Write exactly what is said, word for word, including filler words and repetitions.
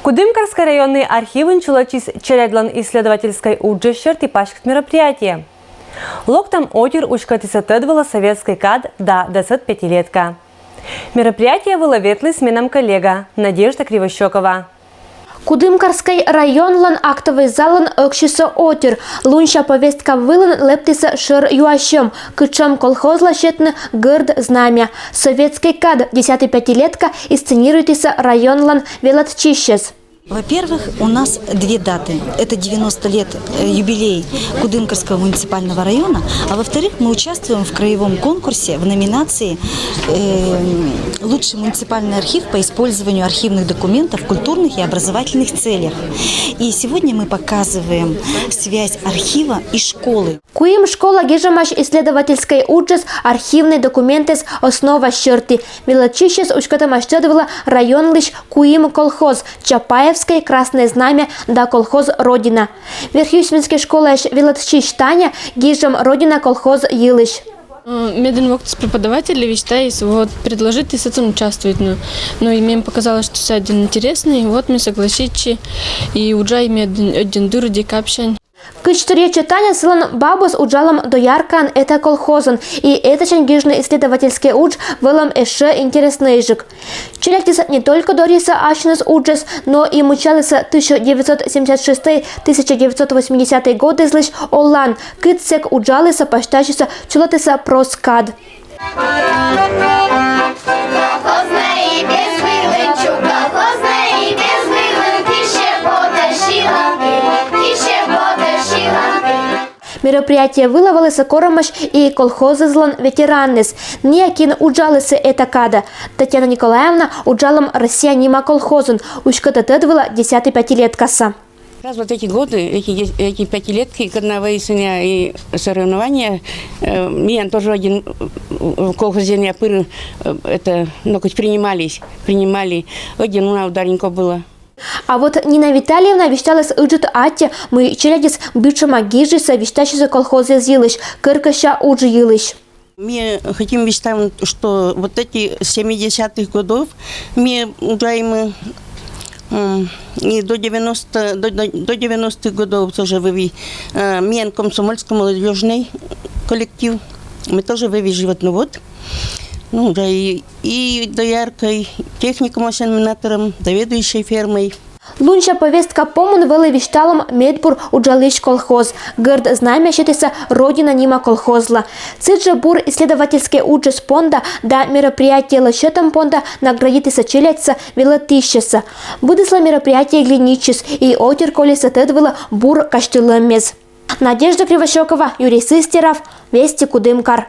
Кудымкарскӧй районнӧй архивын чулӧмаӧсь челядьлӧн исследовательскӧй уджыс сьӧрті паськыт мероприятие. Локтӧм отир уськӧдісны тӧд вылӧ советскӧй кад да дасӧд пятилетка. Мероприятие вылӧ ветліс менам коллега Надежда Кривощёкова. Кудымкарскӧй районлӧн актовӧй залын ӧксисӧ отир. Лунся повестка вылын лэптісны шӧр юасьӧм: кытшӧм колхозлы сетны гӧрд знамя. Советскӧй кад, десятӧй пятилетка инсценируйтісны районлӧн велӧдчысьӧс. Во-первых, у нас две даты. Это девяносто лет, э, юбилей Кудымкарского муниципального района, а во-вторых, мы участвуем в краевом конкурсе в номинации, э, «Лучший муниципальный архив по использованию архивных документов в культурных и образовательных целях». И сегодня мы показываем связь архива и школы. Куим школа гижӧмаӧсь исследовательскӧй уджӧс архивнӧй документъяс основа сьӧрті. Велӧдчысьӧс уськӧдӧмаӧсь тӧд вылӧ районлысь куим колхоз: Чапаевскӧй, Красное Знамя да колхоз «Родина». Верхъюсьминскӧй школаысь велӧдчысь Таня гижӧ «Родина» колхоз йылысь. Медым локтіс преподаватель, висьталіс, вот, предложитіс сэтшӧм участвовать. Ну, ну и мне показалось, что сэтшӧм интереснӧй, вот, ми согласитчим, и уджай ми ӧдйӧ, ӧдйӧ дыр, декабрьсянь. Кыдз торйӧдчӧ Таня, сылӧн бабыс уджалӧма дояркаӧн эта колхозын, и этасянь гижны исследовательскӧй удж вӧлӧм ещӧ интереснӧйджык. Челядьыс не только дорйисны ассьыныс уджӧс, но и мыччалісны тысяча девятьсот семьдесят шестый — тысяча девятьсот восьмидесятый годъяслысь олан, кыдз сэк уджалісны, пасьтасисны, чулӧдісны прос кад. Мероприятие вылӧ вӧлісны корӧмаӧсь и колхозъяслӧн ветеранъяс, ная, кин уджалісны эта кадӧ. Татьяна Николаевна уджалӧма «Россия» нима колхозын, уськӧдӧ тӧд вылӧ десятӧй пятилеткасӧ. Как раз вот эти годы, эти дес-, эти пятилетки, когда вӧлі и соревнования, э, миян тоже ӧдйӧ, э, колхозӧн я пыр, э, это, ну, хоть принимались, принимали. Ӧдйӧ, ну, на ударенько было. А вот Нина Витальевна висьталіс ыджыд аттьӧ, мый челядьыс быдшӧма гижисны, висьтасисны колхозъяс йылысь, кӧркӧся удж йылысь. Ми хотим висьтавны, что вот эти семидесятых годов ми уджаймы, м, и до девяносто, до, до, до девяностых годов тоже вӧлі, э, миян комсомольско-молодёжный коллектив. Мы тоже вӧлі животновод. Ну, уджай и, и дояркой, техникум-осениматором, заведующей фермой. Лунся повестка помын вӧлі висьталӧм медбур уджалысь колхоз, гӧрд знамя сетісны «Родина» нима колхозлы. Сідзжӧ бур исследовательскӧй уджыс понда да мероприятиелы сетӧм понда наградитісны челядьсӧ, велӧдысьясӧс. Быдэслӧн мероприятие глиничис, и отир колисны тӧд вылӧ бур казьтылӧмъяс. Надежда Кривощёкова, Юрий Сыстеров, «Вести», Кудымкар.